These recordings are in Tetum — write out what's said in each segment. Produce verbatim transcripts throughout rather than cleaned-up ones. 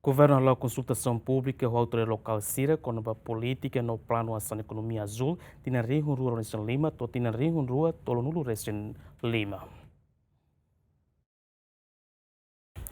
Governu hala'o konsultasaun públika ho autoridade lokál sira kona-ba polítika no planu asaun ekonomia azúl, tinan rihun rua ruanulu-resin-lima to'o tinan rihun rua tolunulu-resin-lima.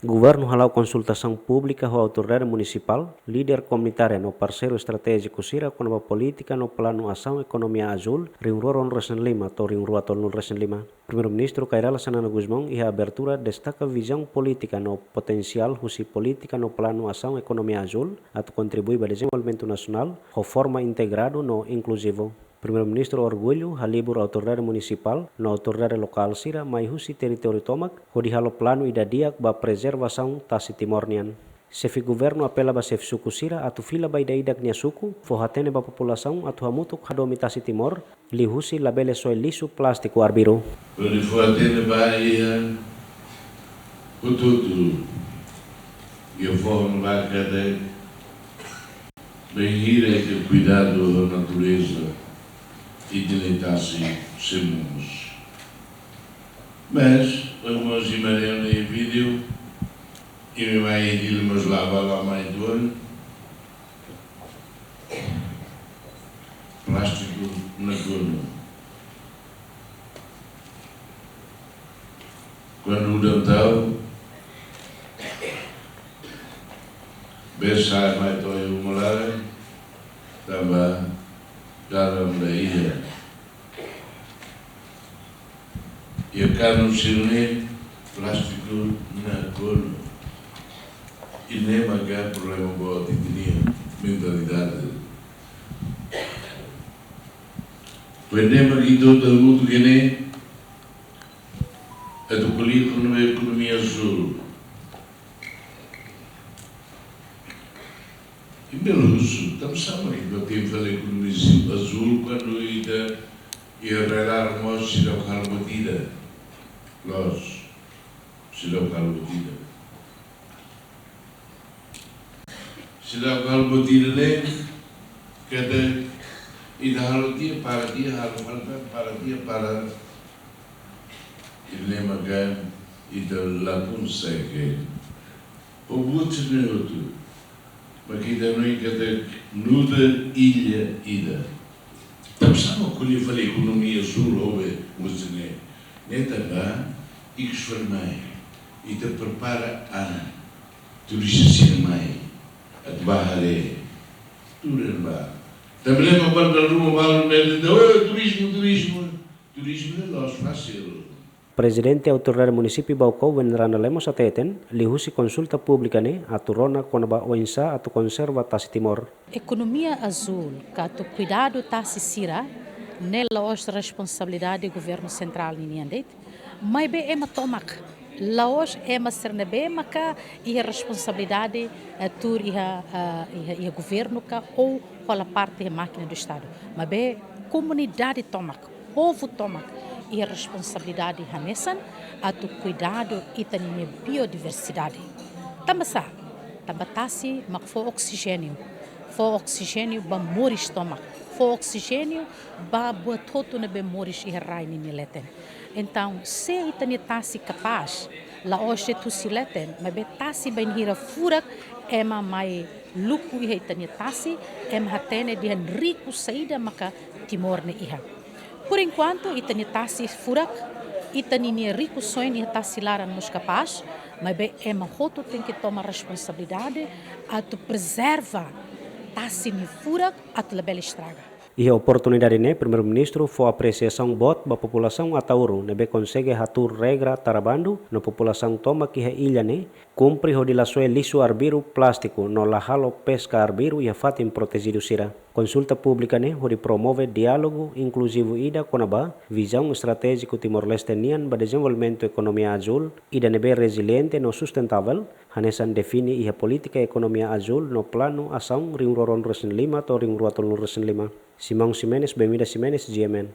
Governu hala'o konsultasaun públika ho autoridade munisipál, líder komunitária no parseiru estratéjiku sira kona-ba polítika no planu asaun ekonomia azúl, rihun rua ruanulu-resin-lima to'o rihun rua tolunulu-resin-lima. Primeiru-Ministru Kay Rala Xanana Gusmão iha abertura destaka vizaun polítika no potensiál husi polítika no planu asaun ekonomia azúl atu kontribui ba dezenvolvimentu nasionál ho forma integradu no inkluzivu. Primeiru-Ministru orgullu halibur autoridade munisipál no autoridade lokál sira mai husi territóriu tomak hodi halo planu ida di'ak ba prezervasaun tasi Timor nian. Xefe governu apela ba xefe suku sira atu fila ba ida-idak nia suku, fó-hatene ba populasaun atu hamutuk hadomi tasi Timor, liuhusi labele soe lixu plástiku arbiru. Hodi fó-hatene ba iha hotu-hotu iha foho no ba kada bainhira ita kuidadu ho natureza, ita-nia tasi sei moos. Mas, oi moos, imi haree ona iha vídeo, imi mai iha Dili mós la'o bá la'o mai tuan. Plástiku nakonu. Kuandu udan tau, bee sa'e mai to'o iha uma laran, tanba dalan la iha. Iha kanu sira-ne'e plástiku nakonu. I ne'e maka problema boot ita-nia mentalidade. Foin ne'e maka ita hotu hamutuk iha ne'e atu ko'alia kona-ba ekonomia azúl. I bele husu, tanbasá mak ita tenke fali ekonomia azúl kuandu ita iha rai-laran mós seidauk halo buat ida? Loos, seidauk halo buat ida. Seidauk halo buat ida ne'e, katak ita halo tiha, para tiha, halo fali tan, para tiha, para. Ida-ne'e maka ita la konsege. Ho buat sira-ne'e hotu, maka ita hanoin katak nu'udar illa ida. Tanbasá mak ko'alia fali ekonomia azúl ho buat sira-ne'e? Ne'e tanba ikus fali mai ita prepara an, turista sira mai atu bá haree. Tuur iha ne'ebá. Tanba ne'e mak balu-balu ne'e dehan, "Oh, turizmu, turizmu." Turizmu ne'e la'ós fasil. Prezidente Autoridade Munisípiu Baucau, Wenrana Lemos hateten, liuhusi konsulta públika ne'e atu rona kona-ba oinsá atu konserva tasi Timor. Ekonomia azúl, ka atu kuidadu tasi sira, ne'e la'ós responsabilidade governu sentrál ninian de'it, maibé ema tomak, la'ós ema sira ne'ebé maka iha responsabilidade, eh, tuur iha, eh, iha, iha governu ka ou hola parte iha mákina do Estadu. Maibé komunidade tomak, povu tomak iha responsabilidade hanesan atu kuidadu ita-nia biodiversidade. Tanbasá? Tanba tasi mak fó oksijéniu. Fó oksijéniu ba moris tomak. Fó oksijéniu ba buat hotu ne'ebé moris iha rai ninia leten. Entaun, se ita-nia tasi kapás, la'ós de'it husi leten, maibé tasi bainhira furak, ema mai luku iha ita-nia tasi, ema hatene dehan riku saida maka Timor ne'e iha. Por enkuantu, ita-nia tasi furak, ita ninia rikusoin iha tasi laran mós kapás, maibé ema hotu tenke toma responsabilidade atu prezerva tasi ne'e furak atu labele estraga. Iha oportunidade ne'e, Primeiru-Ministru fó apresiasaun boot ba populasaun Ataúro ne'ebé konsege hatuur regra tara bandu no populasaun tomak iha illa ne'e kumpre hodi la soe lixu arbiru plástiku no la halo peska arbiru iha fatin protejidu sira. Konsulta públika ne'e hodi promove diálogu inkluzivu ida kona-ba vizaun estratéjiku Timor-Leste nian ba dezenvolvimentu ekonomia azúl, ida ne'ebé reziliente no sustentável, hanesan define iha polítika ekonomia azúl no planu asaun rihun rua ruanulu-resin-lima to'o rihun rua tolunulu-resin-lima. Simão Ximenes, Bemida Ximenes, G M N.